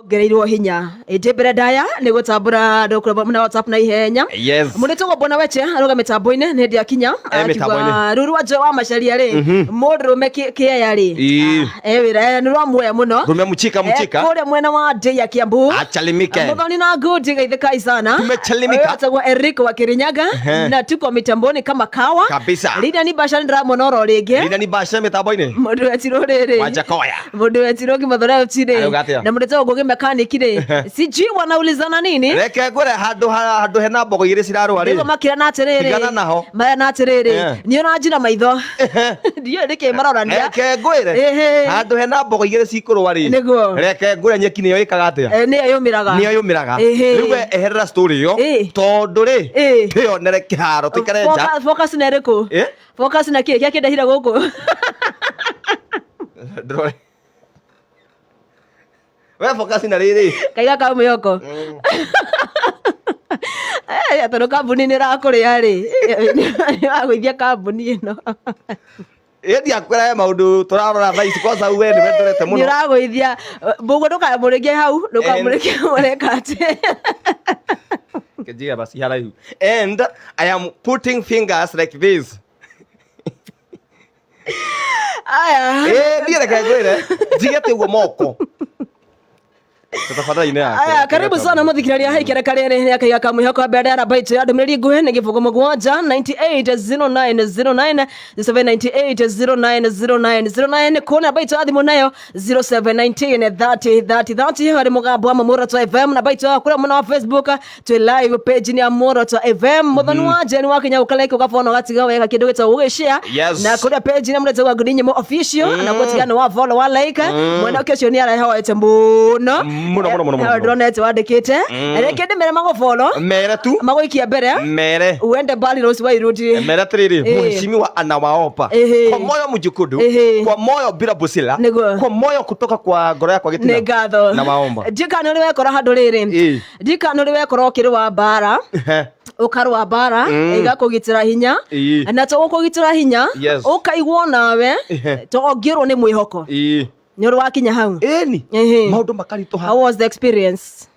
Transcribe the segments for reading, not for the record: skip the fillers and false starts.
Ongereirwo hinya ĩndĩ mbere ndaya nĩ gũtambũra ndũkũrwo na WhatsApp na ihenya. Yes. Mũnĩtũgwo Mbona Weche arũga mĩtambo-inĩ nĩ hĩndĩ akinya. E mĩtambo-inĩ. Ruru wa Joe wa Macharia rĩ, mũndũrũme kĩeya rĩ. Ii. Ah, e wĩra nĩ rwamuoya mũno. Rume muchika muchika. Kũrĩa mwena wa Ndĩ ya Kiambu. Achalimike. Muthoni na Ngundi geithĩkai sana. Tumechalimika. Ũyũ etagwo Eric wa Kirinyaga. Ehe. Na tuko mitamboni kama kawa. Kabisa. Rina ni Basha nĩndĩramuona oro rĩngĩ. Rina ni Basha mĩtambo-inĩ. Mũndũ wetirwo rĩrĩ. Wajakoya. Mũndũ wetirwo Kĩmathore FC rĩ. Arauga atĩa? Na mũndũ Ngugi mechanic rĩ, sijui wanaulizana nini. Reke ngwĩre handũ handũ hena mbogo igĩrĩ cirarũa Nĩguo rĩ. makĩrana atĩrĩrĩ. Tigana naho. Marana atĩrĩrĩ. Niĩ ũranjina maitho. Ndiũĩ nĩkĩ marorania. Reke ngwĩre. Ĩhĩ. Handũ hena mbogo igĩrĩ cikũrũa rĩ. Nĩguo. Reke ngwĩre nyeki nĩyo ĩkaga atĩa? Nĩyo yũmĩraga. Nĩyo yũmĩraga. Ĩhĩ. Rĩu we eherera story ĩyo. Ĩ. Tondũ rĩ. Ĩ. Twĩyonere kĩharo tũikare nja. Focus na ĩrĩkũ? Ĩ? Focus na kĩ? Kĩa kĩndehire gũkũ? Ndĩrore. We focus na rĩrĩ. Kaiga ka mwĩhoko. Tondũ kambuni nĩ ĩrakũrĩa rĩ, nĩ wagũithia kambuni ĩno. Ĩ ndiakwĩra he maũndũ tũrarora thaa ici kwanza we nĩwe ndorete Nĩ mũno. ũragũithia. Mũguo ndũkamũrĩkie hau, ndũkamũrĩkie ũreka atĩ. Kejia basi haraihu. And I am putting fingers like this. Aya. Eh, niĩ reke ngwĩre njigĩte ũguo moko. Tafadhali nĩ yake. Aya, karibu sana muthikiriria hai kereka rĩrĩ rĩa kaiga ka mwĩhoko mbere ya namba itũ ya ndũmĩrĩri nguhĩ nĩ 07 98 09 09 798 09 09 09 kũ namba itũ ya thimũ nayo 0719 30 30 30 harĩ mũgambo wa Muoroto FM. Namba itũ ya kũrĩa mwena wa Facebook twĩ live page nĩ ya Muoroto FM. Mũthoni wa Jane wakinya ũkalike ũgabona ũgatiga wega kĩndũ gĩtagwo gũgĩshare. Yes. Na kũrĩa page nĩ mũretagwo Ngũni Nyĩmũ official na gũtiga nĩ wa follow wa like mwanake ũcio nĩ arehoete mũno. Mũno, mũno, mũno, mũno. Ndĩronete wandĩkĩte reke ndĩmere magũfollow. Mere tu. Magũikia mbere. Mere. Uende mbali na usiwairudi. Mere atĩrĩrĩ, Eh. mheshimiwa anawaopa Ehe. kwa moyo mjukudu, Ehe. kwa moyo bila busila, Nĩguo. kwa moyo kutoka kwa ngoro yakwa Nĩ gĩtina ngatho. na waomba. Ndikana ũrĩ wekora handũ rĩrĩ. Ĩ. Ndikana ũrĩ wekora ũkĩrũa mbara, ũkarũa mbara ĩgakũgitĩra hinya. Ĩ. Na to gũkũgitĩra hinya, Yes. ũkaigwo nawe Ehe. to ũngĩũrwo nĩ mwĩhoko. Ĩ. Nĩ ũrĩ wakinya hau? Ĩni. Ehe. Maũndũ makaritũha. How was the experience?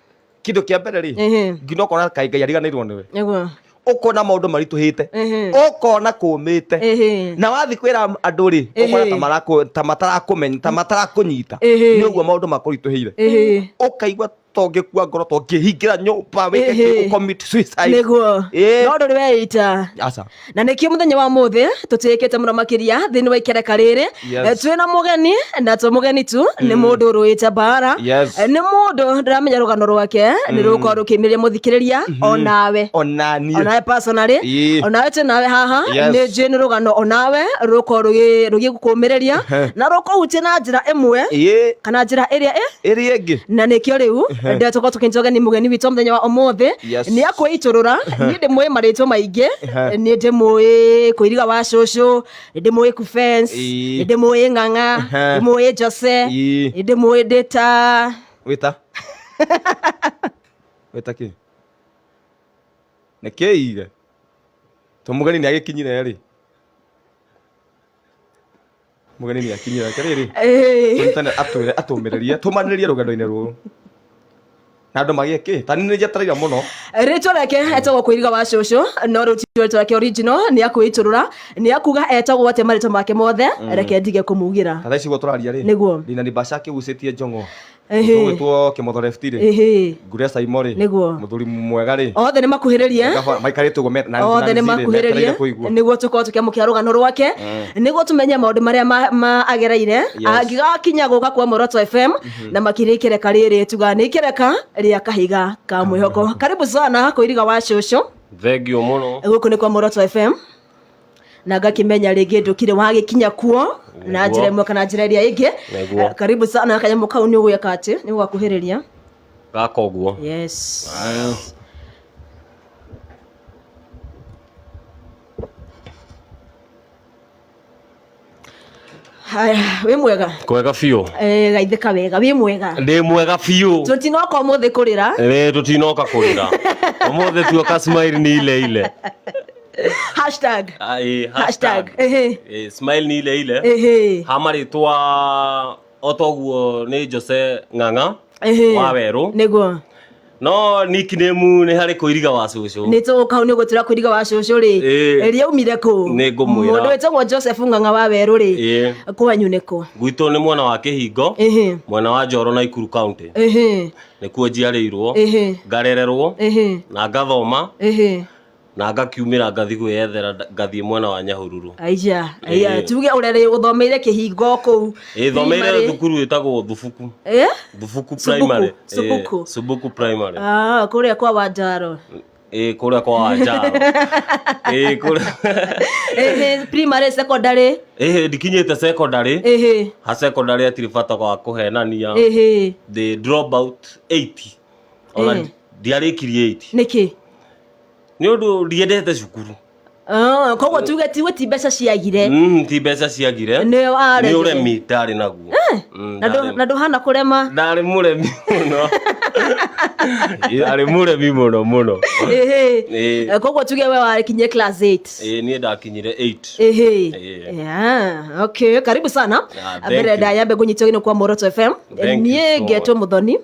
Kĩndũ kĩa mbere rĩ, Ehe. nginya ũkona kaĩ Ngai ariganĩirwo nĩwe. Nĩguo. Ũkona maũndũ maritũhĩte. Ehe. Ũkona kũmĩte. Ehe. Na wathiĩ kwĩra andũ rĩ, Ehe. ũkona ta matarakũmenya, ta matarakũnyita. Ehe. Nĩ ũguo maũndũ makũritũhĩire. Ehe. Ũkaigua ta ũngĩkua ngoro, ta ũngĩhingĩra nyũmba wĩke Ehe. kĩ, ũcommit suicide. Nĩguo. Ĩ. No ndũrĩ weita. Aca. Na nĩkĩo mũthenya wa mũthĩ tũtĩĩkĩte mũno makĩria thĩinĩ wa ikereka rĩrĩ. Yes. Twĩna mũgeni na to mũgeni tu, nĩ mũndũ ũrũĩte mbara. Yes. Nĩ mũndũ ndĩramenya rũgano rwake nĩ rũgũkorwo rũkĩmĩria mũthikĩrĩria onawe. Ona niĩ. Onawe personally. Ĩ. Onawe twĩ nawe haha. Yes. Nĩ njũĩ nĩ rũgano onawe rũgũkorwo rũgĩgũkũmĩrĩria na rũkũhutia na njĩra ĩmwe Ĩ. kana njĩra ĩrĩa ĩ Ĩrĩa ĩngĩ. Na nĩkĩo rĩu ndĩratũkorwo tũkĩnyita ũgeni mũgeni witũ mũthenya wa ũmũthĩ. Yes. Nĩ akwĩitũrũra. Niĩ ndĩmũĩ marĩtwa maingĩ. Niĩ ndĩmũĩ Kũiriga wa cũcũ, nĩ ndĩmũĩ Kufence, Ĩ. nĩ ndĩmũĩ Ng'ang'a, ndĩmũĩ Jose, Ĩ. nĩ ndĩmũĩ ndĩta Wĩta. Wĩta kĩ? Nĩ kĩire. To mũgeni nĩ agĩkinyire rĩ. Mũgeni nĩ akinyire reke rĩrĩ. Tũnyitane atwĩre atũmĩrĩrie tũmanĩrĩrie rũgendo-inĩ rũrũ. Na andũ magĩe kĩ? Ta nĩ njetereire mũno. Rĩtwa rĩake etagwo Kũiriga wa cũcũ, no rĩu ti rĩtwa rĩake original. Nĩ akwĩitũrũra, nĩ akuga etagwo atĩa marĩtwa make mothe. Reke ndige kũmugĩra. Ta thaa ici ũguo tũraria rĩ. Nĩguo. Ndina ni Basha akĩgucĩtie njong'o. Ehe. Tũgwĩtwo Kĩmotho Left rĩ. Ehe. Nguria Saimo rĩ. Nĩguo. Mũthuri mwega rĩ. Othe nĩ makuhĩrĩrie. Maikarĩte ũguo na othe nĩ na makuhĩrĩrie metereire kũigua. Nĩguo tũkorwo tũkĩamũkĩra rũgano rwake, nĩguo tũmenye maũndũ marĩa ma agereire angĩgakinya gũka kwa Muoroto FM na makĩria ikereka rĩrĩ tuga nĩ ikereka rĩa kahiga ka mwĩhoko. Karibu sana Kũiriga wa cũcũ. Thengio mũno. Gũkũ nĩ kwa Muoroto FM na ngakĩmenya rĩngĩ ndũkire wagĩkinya kuo na njĩra ĩmwe kana njĩra ĩrĩa ĩngĩ. Nĩguo. Karibu sana. Kanyamũ kau nĩ ũgwĩka atĩ nĩ ũgakuhĩrĩria. Gaka ũguo. Yes. Haya, wĩ mwega? Kwega biũ. Gaithĩka wega, wĩ mwega? Ndĩ mwega biũ. Tũtinoka ũmũthĩ kũrĩra. Ĩ, tũtinoka kũrĩra ũmũthĩ, tuoka smile ni ile ile. Hashtag. Ah, ĩ, Hashtag. Ehe. Ĩ, smile ni ile ile. Ehe. Ha marĩtwa o toguo nĩ Jose Ng'ang'a. Wa Werũ. Nĩguo. No nickname nĩ harĩ Kũiriga wa cũcũ. Nĩ tũgũka hau, nĩ ũgũtwĩra Kũiriga wa cũcũ rĩ rĩaumire kũ. Nĩ ngũmwĩra. Mũndũ wĩtagwo Joseph Ng'ang'a wa Werũ rĩ, kwanyu nĩ kũ? Gwitũ nĩ mwena wa Kĩhingo, mwena wa Njoro na Ikuru County. Nĩkuo njiarĩirwo, ngarererwo na ngathoma na ngakiumĩra ngathiĩ gwĩyethera, ngathiĩ mwena wa Nyahururu. Aija aija, tuge ũrerĩ ũthomeire Kĩhingo kũu? Ĩ, thomeire Primary. Thukuru ĩtagwo Thubuku. Thubuku Subuku, Primary. Subuku. Subuku Primary. Ah, kũrĩa kwa Wanjaro. Ĩ, kũrĩa kwa Wanjaro, ĩ, kũrĩa. Primary, secondary? Ĩ, ndikinyĩte secondary. Ha secondary hatirĩ bata wa kũhenania. The drop out 80 ona ndiarĩkirie 80. Nĩkĩ? Nĩ ũndũ ndiendete cukuru. Ah, koguo tuge tiwe ti mbeca ciagire? Ti mbeca ciagire. Nĩ Nĩ ũremi ndarĩ naguo. Na ndũhana kũrema. Ndarĩ mũremi mũno, ndarĩ mũremi mũno mũno. Koguo tuge we wakinyie class 8? Ĩ, niĩ ndakinyire 8. Yeah, okay, karibu sana. Ah, thank Mbere you. ndayambe ngũnyitio gĩno kwa Moroto FM. Thank you Niĩ so ngetwo Muthoni.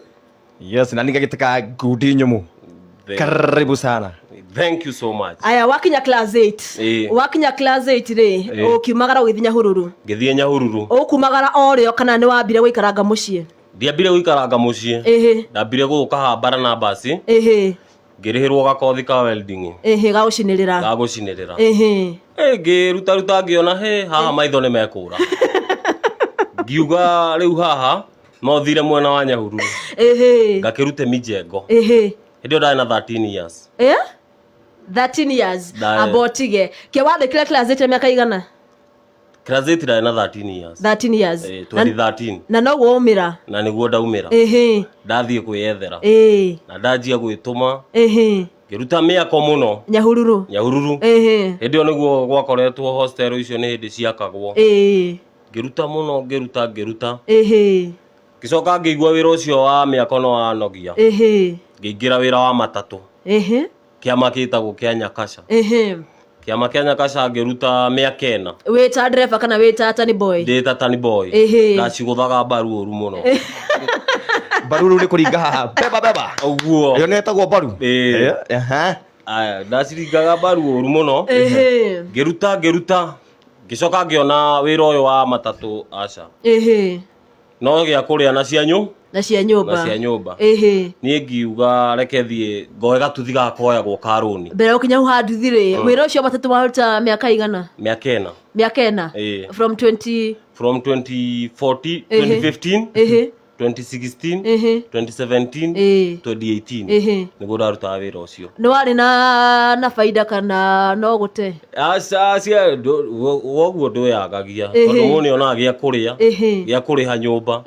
Yes, na ningagĩtĩka ngundi nyũmũ. Karibu sana. Thank you so much. Aya, wakinya class 8? Wakinya class 8 rĩ, ũkiumagara ũgĩthiĩ Nyahururu? Ngĩthiĩ Nyahururu. Ũkumagara o rĩo kana nĩ wambire gũikaranga mũciĩ? Ndiambire gũikaranga mũciĩ. Ndambire gũũka hambara na mbasi, ngĩrĩhĩrwo gakothi ka welding. Gagũcinĩrĩra. Gagũcinĩrĩra. Ngĩrutaruta, ngĩona he haha maitho nĩ mekũra, ngiuga rĩu haha no thire mwena wa Nyahururu, ngakĩrute mijengo. Hĩndĩ ĩyo ndarĩ na 13 years. 13 years? Amba ũtige ke wandĩkire class 8 mĩaka igana? Class 8 ndarĩ na 13 years. 13 years. 2013. Na noguo ũmĩra? Na nĩguo ndaumĩra. Ndathiĩ kwĩyethera na ndanjia gwĩtũma, ngĩruta mĩako mũno. Nyahururu? Nyahururu. Hĩndĩ ĩyo nĩguo gwakoretwo hostel icio nĩ hĩndĩ ciakagwo. Ngĩruta mũno, ngĩruta, ngĩruta. Ngĩcoka ngĩigua wĩra ũcio wa mĩako no wanogia. Ngĩingĩra wĩra wa matatũ, kĩama gĩtagwo kĩa Nyakaca. Kĩama kĩa Nyakaca ngĩruta mĩaka 4. Wĩ ta ndereba kana wĩ ta tani boy? Ndĩ ta tani boy. Ndacigũthaga mbaru ũru mũno. Mbaru rĩu nĩ kũringa haha, beba beba. Ũguo. Ĩyo nĩ ĩtagwo mbaru. Ĩĩ. Aya, ndaciringaga mbaru ũru mũno. Ngĩruta, ngĩruta, ngĩcoka ngĩona wĩra ũyũ wa matatũ aca, no gĩa kũrĩa na cia Na cia nyũmba. Na cia nyũmba. Niĩ ngiuga reke thiĩ ngoe gatuthi gakoyagwo ka rũni. Mbere ya ũkinya hau handuthi rĩ, wĩra ũcio wa matatũ waruta mĩaka igana? Mĩaka 4. Mĩaka 4? Ĩĩ. From 20 From 2014, 2015, 2016, 2017, 2018 nĩguo ndarutaga wĩra ũcio. Nĩ warĩ na baida kana no gũte? Aca, cia woguo ndwĩyagagia, tondũ mũndũ nĩonaga gĩa kũrĩa, gĩa kũrĩha nyũmba.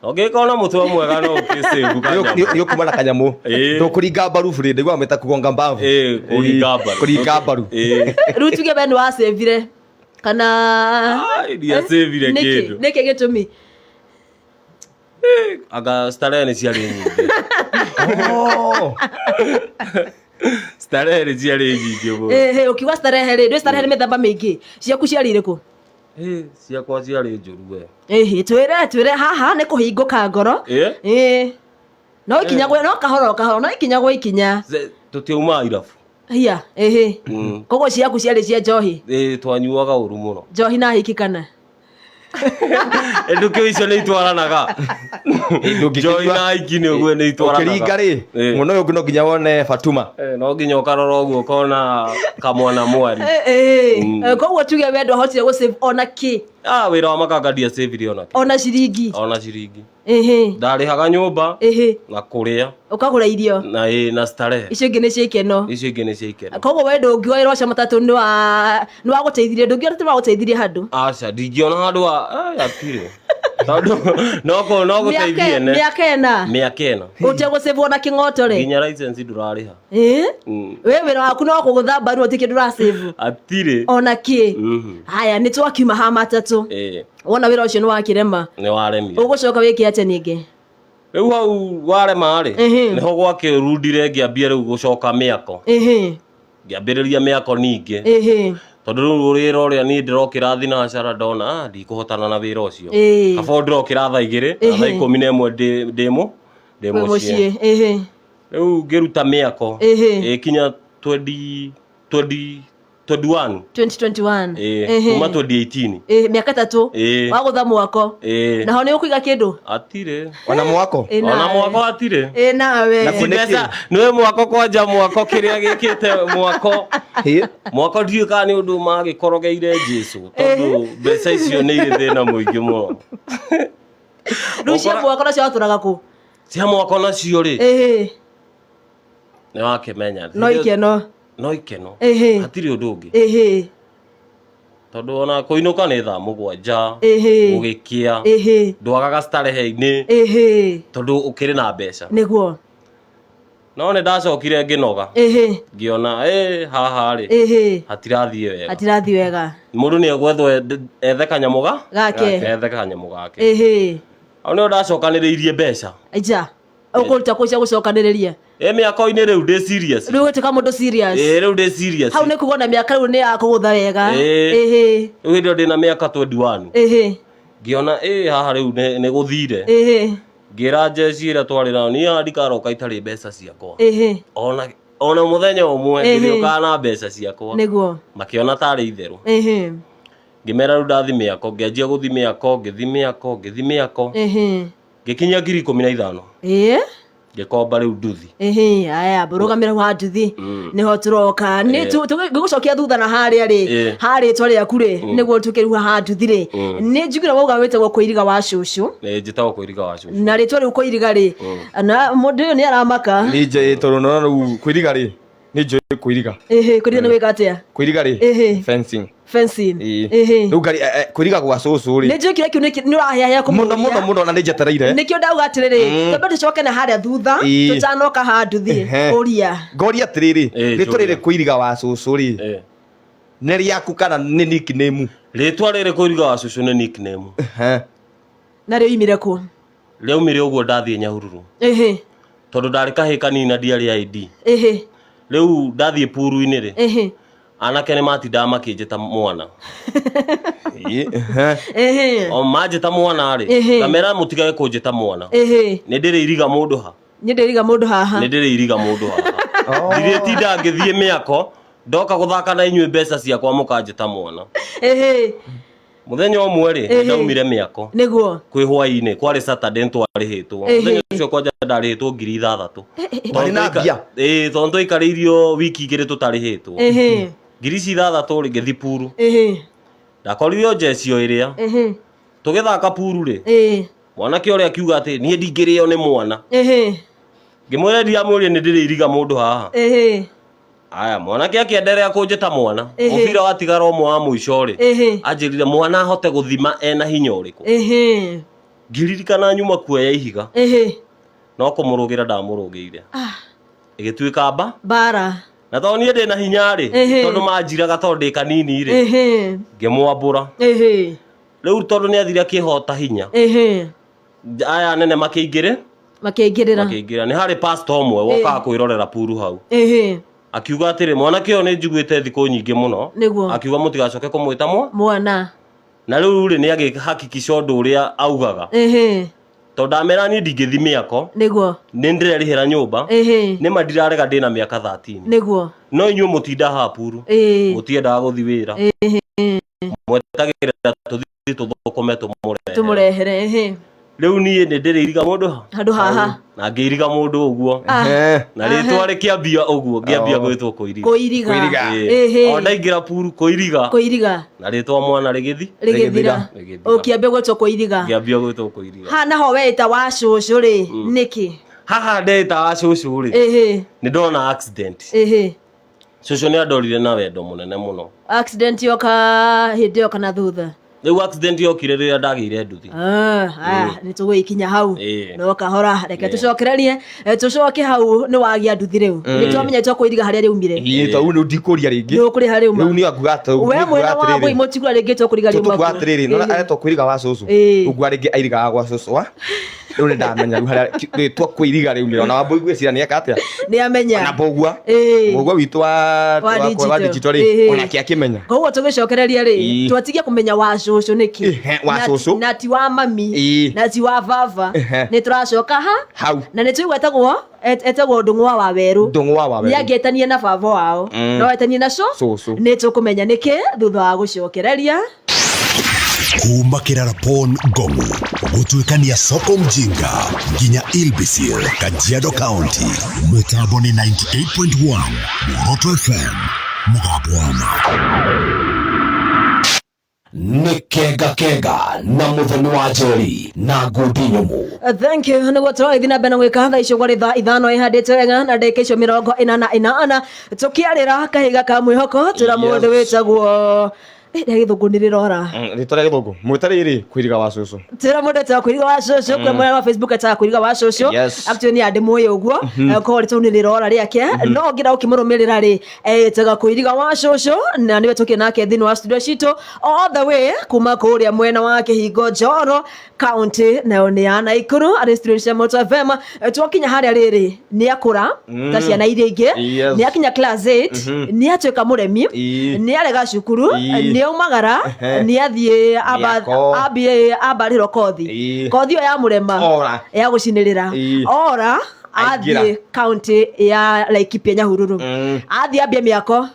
Ũngĩkorwo na mũtwe mwega no ũkĩsave kanyamũ. Nĩ ũkuma na kanyamũ. Ndũkũringa mbaru burĩ, ndaiguaga meta kũgonga mbavu. Ĩĩ, kũringa mbaru. Kũringa mbaru. Rĩu tuge we nĩ wacĩvire kana? Ai, ndiacĩvire Nĩkĩ? kĩndũ. Nĩkĩ gĩtũmi? Anga starehe nĩ ciarĩ nyingĩ. Oh. Starehe nĩ ciarĩ nyingĩ mũno. Ũkiuga starehe rĩ, ndwĩ starehe nĩ mĩthemba mĩingĩ, ciaku ciarĩ irĩkũ? Ciakwa ciarĩ njũru we. Twĩre haha nĩ kũhingũka ngoro. Ĩ? Ĩĩ, no ikinya gwe no kahoro kahoro, no ikinya gwa ikinya. Tũtiaumaga irabu. Hiya, koguo ciaku ciarĩ cia njohi? Ĩ, twanyuaga ũru mũno. Njohi na hiki kana? Ndũkĩũĩ icio nĩ itwaranaga? Njohi na hiki nĩ ũguo nĩ itwaranaga. Ũkĩringa rĩ, mũno ũyũ ũngĩ no nginya wone Fatuma. No nginya ũkarora ũguo ũkona kamwana mwari. Koguo tuge we ndwahotire gũ ona kĩ? Ah, wĩra wa makanga ndiacĩvire ona kĩ. Ona ciringi? Ona ciringi. Ndarĩhaga nyũmba na kũrĩa. Ũkagũra irio. Na ĩ, na starehe. Icio ingĩ nĩ cia ikeno. Icio ingĩ nĩ cia ikeno. Koguo we ndũngiuga wĩra ũcio matatũ nĩ wa nĩ wagũteithirie, ndũngiuga atĩ wagũteithirie handũ? Aca, ndingĩona handũ wa hatirĩ, tondũ no gũteithie ne Mĩaka 4. Mĩaka 4. Ũtegũcĩvwo na kĩng'oto rĩ? Nginya license ndũrarĩha. We wĩra waku no kũgũtha mbaru, ũtikĩ ndũracĩvu? Atirĩ. Ona kĩ? Haya, nĩ twakiuma ha matatũ. Wona wĩra ũcio nĩ wakĩrema? Nĩ waremire. Ũgũcoka wĩke atĩa ningĩ? Rĩu hau warema rĩ, nĩho gwakĩrundire, ngĩambia rĩu gũcoka mĩako. Ngĩambĩrĩria mĩako ningĩ. Tondũ rĩu wĩra ũrĩa niĩ ndĩrokĩra thinacara ndona ndikũhotana na wĩra ũcio. Kaba ndĩrokĩra thaa 2 na thaa 11 ndĩ ndĩ mũciĩ. Ĩhĩ. Rĩu ngĩruta mĩako ĩkinya 20 20 21. 2021. Ĩĩ, kuma 2018. Ĩĩ, mĩaka 3 wagũtha mwako. Naho nĩ ũkũiga kĩndũ? Atirĩ. Ona mwako? Ona mwako atirĩ. Ĩĩ nawe. Na mbeca nĩwe mwako kwanja mwako kĩrĩa gĩkĩte mwako. Mwako ndiũĩ kana nĩ ũndũ magĩkorogeire Jesu tondũ mbeca icio nĩ irĩ thĩna mũingĩ mũno. Rĩu cia mwako nacio watũraga kũ? Cia mwako nacio rĩ? Nĩ wakĩmenya. No ikeno. No ikeno. Hatirĩ ũndũ ũngĩ. Tondũ ona kũinũka nĩ thaa 7 gũgĩkĩa. Ndwagaga starehe-inĩ. Tondũ ũkĩrĩ na mbeca. Nĩguo. No nĩ ndacokire ngĩnoga. Ngĩona haha rĩ. Hatirathiĩ wega. Hatirathiĩ wega. Mũndũ nĩ egwethwo ethe kanyamũ gake. Ethe kanyamũ gake. Hau nĩho ndacokanĩrĩirie mbeca. Aija. Ũkũruta kũ cia gũcokanĩrĩria? Mĩako-inĩ rĩu ndĩ serious. Rĩu ũgĩtuĩka mũndũ serious. Rĩu ndĩ serious. Hau nĩ kuga ona mĩaka rĩu nĩ ya kũgũtha wega. Rĩu hĩndĩ ĩyo ndĩna mĩaka 21. Ngĩona haha rĩu nĩ gũthire. Ngĩra njeci ĩrĩa twarĩ nayo niĩ haha ndikaroka itarĩ mbeca ciakwa. Ona mũthenya ũmwe ngĩrĩũkaga na mbeca ciakwa. Nĩguo. Makĩona tarĩ itherũ. Ngĩmera rĩu ndathi mĩako, ngĩanjia gũthi mĩako, ngĩthi mĩako, ngĩthi mĩako. Ngĩkinyia 15,000. Ngĩkomba rĩu nduthi. Aya, mbũrũgamĩra wa nduthi. Nĩho tũroka. Nĩ ngĩgũcokia thutha na harĩa rĩ, harĩa rĩtwa rĩaku rĩ, nĩguo tuke rĩu haha nduthi rĩ. Nĩ njugire wauga wĩtagwo Kũiriga wa cũcũ. Nĩ njĩtagwo Kũiriga wa cũcũ. Na rĩtwa rĩu Kũiriga rĩ, na mũndũ ũyũ nĩ aramaka. Nĩ njũĩ tondũ nona rĩu Kũiriga rĩ, nĩ njũĩ Kũiriga. Kũiriga nĩ gwĩka atĩa? Kũiriga rĩ, fencing. Fencing. Rĩu ngari Kũiriga gwa cũcũ rĩ. Nĩ njũĩ kĩrĩa kĩu nĩ ũrahĩahĩa kũmũria. Mũno mũno mũno na nĩ njetereire. Nĩkĩo ndauga atĩrĩrĩ, twambe tũcoke na harĩa thutha, tũtanoka haha nduthi, ũria. Ngoria atĩrĩrĩ, rĩtwa rĩrĩ Kũiriga wa cũcũ rĩ, nĩ rĩaku kana nĩ nickname? Rĩtwa rĩrĩ Kũiriga wa cũcũ nĩ nickname. Na rĩoimire kũ? Rĩaumire ũguo ndathiĩ Nyahururu. Tondũ ndarĩ kahĩĩ kanini na ndiarĩ ID. Rĩu ndathiĩ puru-inĩ rĩ, anake nĩ matindaga makĩnjĩta mwana. O manjĩta mwana rĩ, ngamera mũtigage kũnjĩta mwana. Nĩ ndĩrĩiriga mũndũ ha. Nĩ ndĩrĩiriga mũndũ haha. Nĩ ndĩrĩiriga mũndũ haha. Ndirĩtinda ngĩthiĩ mĩako, ndoka gũthaka na inyuĩ mbeca ciakwa mũkanjĩta mwana. Mũthenya ũmwe rĩ, ndaumire mĩako. Nĩguo. Kwĩ hwaĩ-inĩ, kwarĩ Saturday nĩtwarĩhĩtwo. Mũthenya ũcio kwanja ndarĩhĩtwo 6,000. Warĩ na mbia? Tondũ twaikarĩirio wiki 2 tũtarĩhĩtwo. 6,000 rĩ, ngĩthiĩ puru. Ndakorire o njeci o ĩrĩa. Tũgĩthaka puru rĩ, mwanake ũrĩa akiuga atĩ niĩ ndingĩrĩo nĩ mwana. Ngĩmwĩra ndiramwĩrire nĩ ndĩrĩiriga mũndũ haha. Aya, mwanake akĩenderea kũnjĩta mwana. Mũbira watigara ũmwe wa mũico rĩ, anjĩrire mwana ahote gũthima ena hinya ũrĩkũ. Ngĩririkana nyuma kuoya ihiga. No kũmũrũgĩra ndamũrũgĩire. Ĩgĩtuĩka mba. Mbara. Na tondũ niĩ ndĩna hinya rĩ, tondũ manjiraga tondũ ndĩ kanini rĩ, ngĩmwambũra. Rĩu tondũ nĩ athire akĩhota hinya. Aya nene makĩingĩrĩ? Makĩingĩrĩra. Makĩingĩra. Nĩ harĩ pastor ũmwe wokaga kwĩrorera puru hau. Akiuga atĩrĩ, mwanake ũyũ nĩ njiguĩte thikũ nyingĩ mũno. Nĩguo. Akiuga mũtigacoke kũmwĩta mwana. Na rĩu rĩ nĩ agĩhakikisha ũndũ ũrĩa augaga. Tondũ ndamera niĩ ndingĩthi mĩako. Nĩguo. Nĩ ndĩrerĩhĩra nyũmba. Nĩ ma ndirarega ndĩna mĩaka 13. Nĩguo. No inyuĩ mũtinda haha puru. Mũtiendaga gũthi wĩra. Mwetagĩrĩra tũthiĩ tũthũkũme tũmũrehere. Tũmũrehere. Rĩu niĩ nĩ ndĩrĩiriga mũndũ handũ haha. Na ngĩiriga mũndũ ũguo. Na rĩtwa rĩkĩambia ũguo, ngĩambia gwĩtwo Kũiriga. Kũiriga. O ndaingĩra puru Kũiriga. Kũiriga. Na rĩtwa mwana rĩgĩthi? Rĩgĩthira. Ũkĩambia gwĩtwo Kũiriga. Ngĩambia gwĩtwo Kũiriga. Haha naho weĩta wa cũcũ rĩ, nĩkĩ? Haha ndeĩta wa cũcũ rĩ, nĩ ndona accident. Cũcũ nĩ andorire na wendo mũnene mũno. Accident yoka hĩndĩ ĩyo kana thutha? Rĩu accident yokire rĩrĩa ndagĩire nduthi. Nĩ tũgũgĩkinya hau. No kahora, reke tũcokererie, tũcoke hau nĩ wagĩa nduthi rĩu. Nĩ twamenya twa Kũiriga harĩa rĩumire. Ĩĩ, tondũ rĩu ndikũria rĩngĩ. Nĩ ũkũrĩa harĩa riuma. Rĩu nĩ akuga atĩ We mwena wa Mbũi mũtigura rĩngĩ twa Kũiriga riuma. Tũkuga atĩrĩrĩ, nĩ aretwo Kũiriga wa cũcũ. Ũguo rĩngĩ airigaga gwa cũcũ wa. Rĩu nĩ ndamenya rĩu harĩa rĩtwa kwĩiriga rĩu nĩ ona Wambũi ngwĩciria nĩ eka atĩa. Nĩ amenya. Na Mbũgua. Mbũgua witũ wa wa digital rĩ, onake akĩmenya. Koguo tũgĩcokereria rĩ, twatigia kũmenya wa cũcũ nĩkĩ. Wa cũcũ. Na ti wa mami, na ti wa baba. Nĩ tũracoka ha hau. Na nĩ tũigua etagwo etagwo Ndũng'wa wa Werũ. Ndũng'wa wa Werũ. Nĩ angĩetanie na baba wao. No etanie na cũcũ. Nĩ tũkũmenya nĩkĩ thutha wa gũcokereria. Kuma Kirarapon Ngongu gũtuĩkania soko mjinga nginya Ilbisil, Kajiado County. Mũtambo nĩ 98.1 Muoroto FM, mũgambo wa ma. Nĩ Kenga Kenga na Mũthoni wa Njeri na ngundi nyũmũ. Thank you. Nĩguo tũragĩthiĩ na mbere na gwĩka thaa icio gwarĩ thaa 5 ĩhandĩte wega na ndagĩka icio 48 tũkĩarĩra kahiga ka mwĩhoko twĩra mũndũ wĩtagwo rĩa gĩthũngũ nĩ rĩrora. Rĩtwa rĩa gĩthũngũ mwĩta rĩrĩ kwĩriga wa cũcũ. Twĩra mũndũ etagwo kwĩriga wa cũcũ, kwĩ mwena wa Facebook etagwo kwĩriga wa cũcũ. Actually nĩ andĩmũĩ ũguo, koguo rĩtwa nĩ rĩrora rĩake, no ũngĩenda gũkĩmũrũmĩrĩra rĩ, etagwo kwĩriga wa cũcũ, na nĩwe tũkĩ nake thĩinĩ wa studio citũ all the way kuma kũrĩa mwena wa Kĩhingo Njoro county, nayo nĩ ya Naikuru, arĩ studio cia Moto FM. Twakinya harĩa rĩrĩ nĩ akũra ta ciana iria ingĩ, nĩ akinya class 8, nĩ atuĩka mũremi, nĩ arega cukuru, nĩ aumagara, nĩ athiĩ ambie ambarĩrwo kothi, kothi ĩyo ya mũrema ya gũcinĩrĩra ora athiĩ county ya Laikipia Nyahururu, athiĩ ambie mĩako.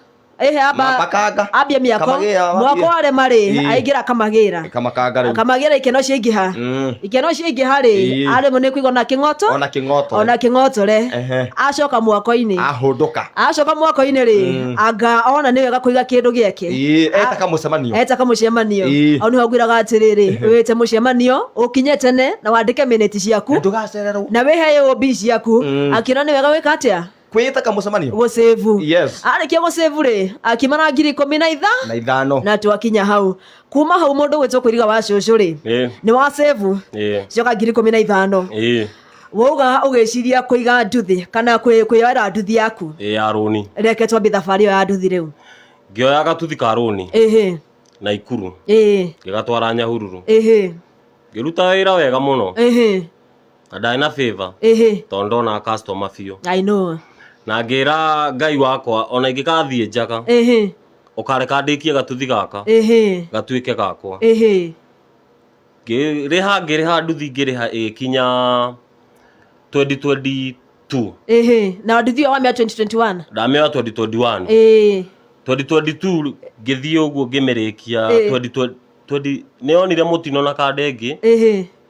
Ambia mĩako mwako warema rĩ, aingĩra Kamagĩra. Kamagĩra ikeno ciaingĩha, ikeno ciaingĩha rĩ, arĩmwo nĩ kũigua ona kĩng'oto, ona kĩng'otore, acoka mwako-inĩ, ahũndũka, acoka mwako-inĩ rĩ, anga ona nĩ wega kũiga kĩndũ gĩake, eta kamũcemanio, hau nĩho ngwĩraga atĩrĩrĩ, wĩte mũcemanio ũkinye tene na wandĩke minĩti ciaku na wĩhe AOB ciaku, akĩona nĩ wega gwĩka atĩa kwĩta kamũcemanio gũcĩvu. Yes. Arĩkia gũcĩvu rĩ, akimara 15,000 na na twakinya hau. Kuma hau mũndũ gwĩtwo kwĩriga wa cũcũ rĩ, nĩ wa cĩvu coka 15,000. Wauga ũgĩciria kũiga nduthi kana kwĩyoera nduthi yaku ya rũni. Reke twambie thabarĩ ĩyo ya nduthi rĩu. Ngĩoya gatuthi ka rũni Naikuru, ngĩgatwara Nyahururu, ngĩruta wĩra wega mũno, na ndarĩ na favor tondũ ndona customer biũ. I know. Na ngĩra Ngai wakwa ona ingĩkathiĩ njaga, ũkareka ndĩkie gatuthi gaka gatuĩke gakwa. Ngĩrĩha nduthi, ngĩrĩha ĩgĩkinya 2022. Na nduthi ĩyo wamĩoya 2021? Ndamĩoya 2021. 2022 ngĩthiĩ ũguo ngĩmĩrĩkia. 2020 nĩyonire mũtino na kanda ĩngĩ,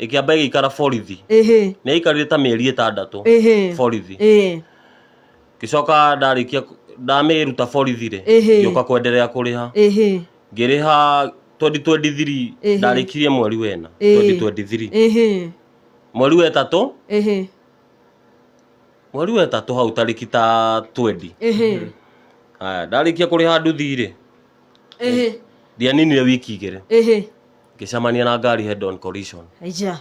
ĩkĩamba ĩgĩikara borithi. Nĩ yaikarire ta mĩeri 6 borithi. Ngĩcoka ndarĩkia ndamĩruta borithi rĩ, ngĩũka kwenderea kũrĩha. Ngĩrĩha 2023, ndarĩkirie mweri wena 2023. Mweri wa ĩtatũ, mweri wa ĩtatũ hau tarĩki ta 20. Haya, ndarĩkia kũrĩha nduthi rĩ, ndianinire wiki 2, ngĩcemania na ngari head on collision. Aija.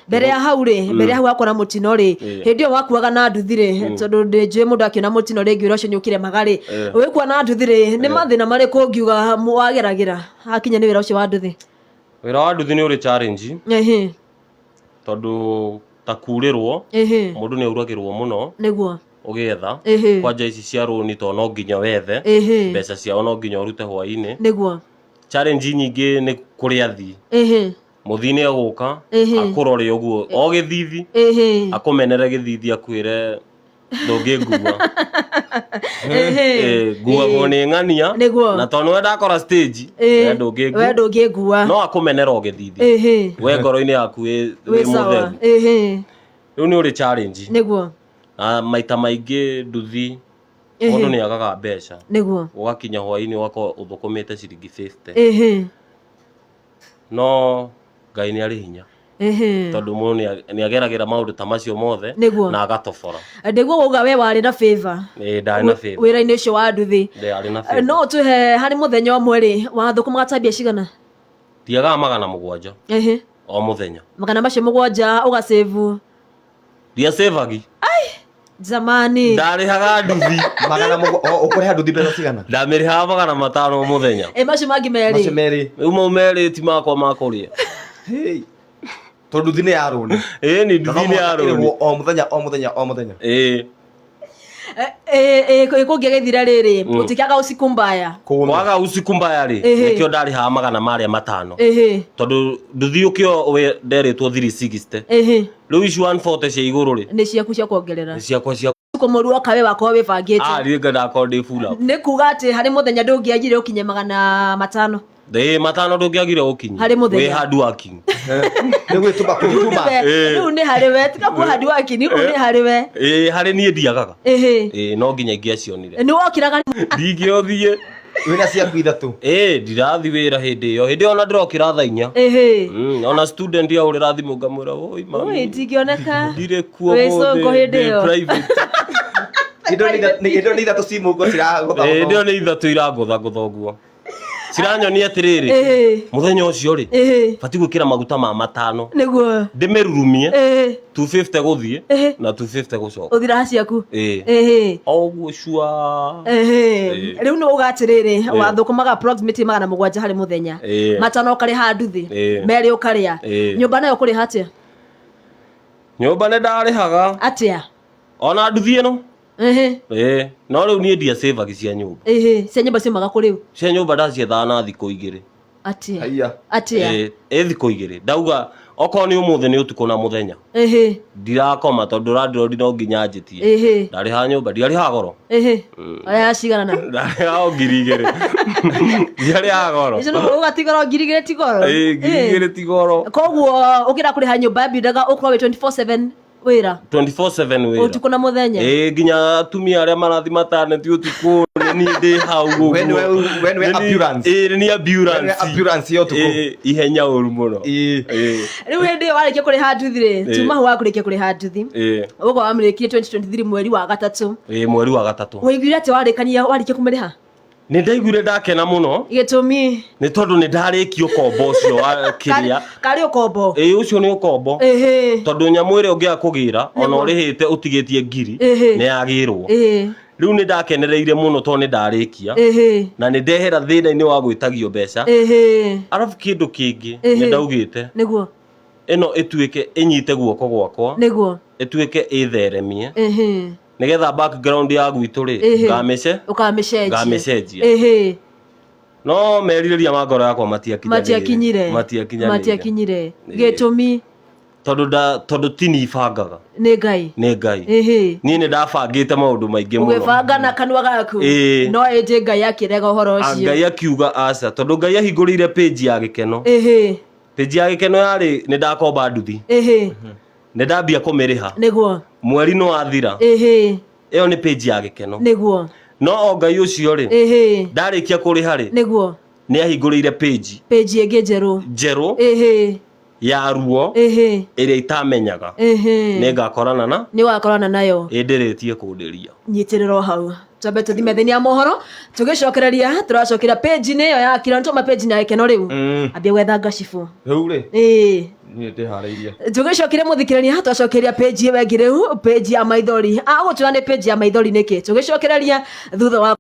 Mbere ya hau rĩ, mbere ya hau wakora mũtino rĩ, hĩndĩ ĩyo wakuaga na nduthi rĩ, tondũ ndĩnjũĩ mũndũ akĩona mũtino rĩngĩ wĩra ũcio nĩ ũkĩremaga rĩ, wĩkua na nduthi rĩ, nĩ mathĩna marĩkũ ũngiuga wageragĩra hakinya nĩ wĩra ũcio wa nduthi? Wĩra wa nduthi nĩ ũrĩ challenge, tondũ ta kurĩrwo, mũndũ nĩ auragĩrwo mũno nĩguo ũgĩetha kwanja ici cia rũni, tondũ no nginya wethe mbeca ciao, no nginya ũrute hwaĩ-inĩ. Nĩguo. Challenge nyingĩ nĩ kũrĩa athii. Mũthii nĩ egũka akũrore ũguo o gĩthithi, akũmenere gĩthithi, akwĩre ndũngĩngua, nguagwo nĩ ng'ania, na tondũ nĩwe ndakora stage, we ndũngĩngua, no akũmenere o gĩthithi, we ngoro-inĩ yaku wĩ mũtheru. Rĩu nĩ ũrĩ challenge. Nĩguo. Na maita maingĩ nduthi mũndũ nĩ agaga mbeca. Nĩguo. Ũgakinya hwaĩ-inĩ ũgakorwo ũthũkũmĩte ciringi 50. No Ngai nĩ arĩ hinya. Tondũ mũndũ nĩ ageragĩra maũndũ ta macio mothe na agatobora. Nĩguo wauga we warĩ na favor. Ndarĩ na favor. Wĩra-inĩ ũcio wa nduthi. Ndarĩ na favor. No ũtũhe harĩ mũthenya ũmwe rĩ, wathũkũmaga ta mbia cigana? Ndiagaga 700. O mũthenya. 700 ũgacĩvu. Ndiacĩvagi. Zamani. Ndarĩhaga nduthi. Ũkũrĩha nduthi mbeca cigana? Ndamĩrĩhaga 500 mũthenya. Macio mangĩ merĩ. Macio merĩ. Rĩu mau merĩ ti makwa ma kũrĩa. Tondũ nduthi nĩ ya rũni. Ĩĩ ni Na no nduthi nĩ ya mũhaka rũni. ĩrĩhwo o mũthenya o mũthenya o mũthenya. Ĩĩ. Kũngĩagĩthire rĩrĩ gũtikĩaga usiku mbaya. Kũũme. Kwaga usiku mbaya rĩ, Ĩhĩ. nĩkĩo ndarĩhaga 500. Ĩhĩ. Tondũ nduthi ũkĩo nderĩtwo 360. Ĩhĩ. Rĩu ici 140 cia igũrũ rĩ, Nĩ ciaku cia kuongerera. nĩ ciakwa cia Kũmũru oka we wakorwo wĩbangĩte. Ah, niĩ ndakorwo ndĩ full up. Nĩ kuga atĩ harĩ mũthenya ndũngĩagire ũkinye 500. Ĩĩ, 500 ndũngĩagire gũkinyia. Harĩ mũthenya. Wĩ hard working. Nĩ gwĩtũma kũgĩtũma. Rĩu nĩ harĩ we, tiga kuo hard working, rĩu nĩ harĩ we. Ĩĩ, harĩ niĩ ndiagaga. Ĩhĩ. Ĩĩ, no nginya ingĩacionire. Nĩ wokĩraga Ndingĩothiĩ. Wĩna ciaku ithatũ. Ĩĩ, ndirathi wĩra hĩndĩ ĩyo. Hĩndĩ ĩyo ona ndĩrokĩra thaa 4. Ĩhĩ. Ona student ahũrĩra thimũ ngamwĩra, "Oi mami." Oi, ndingĩoneka. Ndirĩ kuo Wĩ ũmũthĩ, cũngũ hĩndĩ ndĩ ĩyo. private. Hĩndĩ ĩyo nĩ ithatũ ci mũhuko ciragũthagũtha. Hĩndĩ ĩyo nĩ ithatũ irangũthagũtha ũguo. Ciranyonia atĩrĩrĩ, Ĩhĩ. mũthenya ũcio rĩ, Ĩhĩ. batiĩ gwĩkĩra maguta ma 5. Nĩguo. Ndĩmĩrurumie, Ĩhĩ. 250 gũthiĩ Ĩhĩ. na 250 gũcoka. Ũthiraga ciaku. Ĩĩ. Ĩhĩ. O ũguo cua. Ĩhĩ. Rĩu nĩ uga atĩrĩrĩ, wathũkũmaga approximately 700 harĩ mũthenya. Ĩĩ. 5 ũkarĩha nduthi. Ĩĩ. 2 ũkarĩa. Ĩĩ. Nyũmba nayo ũkũrĩha atĩa? Nyũmba nĩ ndarĩhaga. Atĩa? Ona nduthi ĩno. Ĩhĩ. Ĩĩ. No rĩu niĩ ndiacĩvagi cia nyũmba. Ĩhĩ. Cia nyũmba ciumaga kũ rĩu? Cia nyũmba ndaciethaga na thikũ 2. Atĩa? Haiya. Atĩa? Ĩĩ, ĩ thikũ 2. Ndauga okorwo nĩ ũmũthĩ nĩ ũtukũ na mũthenya. Ĩhĩ. Ndirakoma tondũ landlord no nginya anjĩtie. Ĩhĩ. Ndarĩhaga nyũmba, ndiarĩhaga goro. Ĩhĩ. Ũrĩhaga cigana na? Ndarĩhaga o 2,000. Ndiarĩhaga goro. Icio nĩ ũgatigara 2,000 ti goro? Ĩĩ, 2,000 ti goro. Koguo ũkĩra kũrĩha nyũmba yambindaga ũkorwo wĩ 24/7 wĩra. 24/7 wĩra. Ũtukũ na mũthenya. Ĩĩ, nginya atumia arĩa marathiĩ mataneti ũtukũ nĩ niĩ ndĩ hau ũguo. We nĩwe Nĩ niĩ- ambulance. Ĩĩ, nĩ niĩ ambulance. We nĩwe ambulance ya ũtukũ. Ĩĩ, ihenya ũru mũno. Ĩĩ. Ĩĩ. Rĩu hĩndĩ ĩyo warĩkia kũrĩha nduthi rĩ, Ĩĩ. tuma hau wakũrĩkia kũrĩha nduthi. Ĩĩ. Ũguo wamĩrĩkirie 2023 mweri wa gatatũ. Ĩĩ, mweri wa gatatũ. Waiguire atĩ warĩkania warĩkia kũmĩrĩha? Nĩ ndaiguire ndakena mũno. Gĩtũmi? Nĩ tondũ nĩ ndarĩkia ũkombo ũcio wa kĩrĩa. Karĩ ũkombo? Ĩĩ, ũcio nĩ ũkombo. Ĩhĩ. Tondũ nyamũ ĩrĩa ũngĩaga kũgĩra ona ũrĩhĩte ũtigĩtie 1,000 Ĩhĩ. nĩ yagĩrwo. Ĩhĩ. Rĩu nĩ ndakenereire mũno tondũ nĩ ndarĩkia. Ĩhĩ. Na nĩ ndehera thĩna-inĩ wa gwĩtagio mbeca. Ĩhĩ. Arabu kĩndũ kĩngĩ Ĩhĩ. nĩ ndaugĩte Nĩguo. ĩno ĩtuĩke ĩnyite guoko gwakwa. Nĩguo. Ĩtuĩke ĩtheremie. Ĩhĩ. Nĩgetha background ya gwitũ rĩ, Ĩhĩ. ngamĩce Ũkamĩcenjia. Ngamĩcenjia. Ĩhĩ. No merirĩria ma ngoro yakwa matiakinyanĩire. Matiakinyire. Matiakinyanĩire. Matiakinyire. Ĩĩ. Gĩtũmi? Tondũ ti niĩ bangaga. Nĩ Ngai. Nĩ Ngai. Ĩhĩ. Niĩ nĩ ndabangĩte maũndũ maingĩ mũno. Ũgĩbanga na kanua gaku. Ĩĩ. No ĩndĩ Ngai akĩrega ũhoro Ah, ũcio. Ngai akiuga aca tondũ Ngai ahingũrĩire page ya gĩkeno. Ĩhĩ. Page ya gĩkeno yarĩ nĩ ndakomba nduthi. Ĩhĩ. Nĩ ndambia kũmĩrĩha. Nĩguo. Mweri nĩ wathira. Ĩhĩ. Ĩyo nĩ page ya gĩkeno. Nĩguo. No o Ngai ũcio rĩ, Ĩhĩ. ndarĩkia kũrĩha rĩ, Nĩguo. nĩ ahingũrĩire page Page ĩngĩ njerũ. njerũ Ĩhĩ. ya ruo Ĩhĩ. ĩrĩa itamenyaga. Ĩhĩ. Nĩ ngakorana na Nĩ ũgakorana nayo. ĩndĩrĩtie kũndĩria. Nyitĩrĩra o hau. Twambe tũthime thĩinĩ ya mohoro tũgĩcokereria tũracokera page-inĩ ĩyo ya kira nĩtwauma page-inĩ ya gĩkeno rĩu. Ambia gwetha ngacibũ. Rĩu rĩ, Ĩĩ. niĩ ndĩharĩirie. Tũgĩcokire mũthikĩrĩria twacokeria page ĩyo ĩngĩ rĩu page ya maithori. Agũtwĩra nĩ page ya maithori nĩkĩ? Tũgĩcokereria thutha wa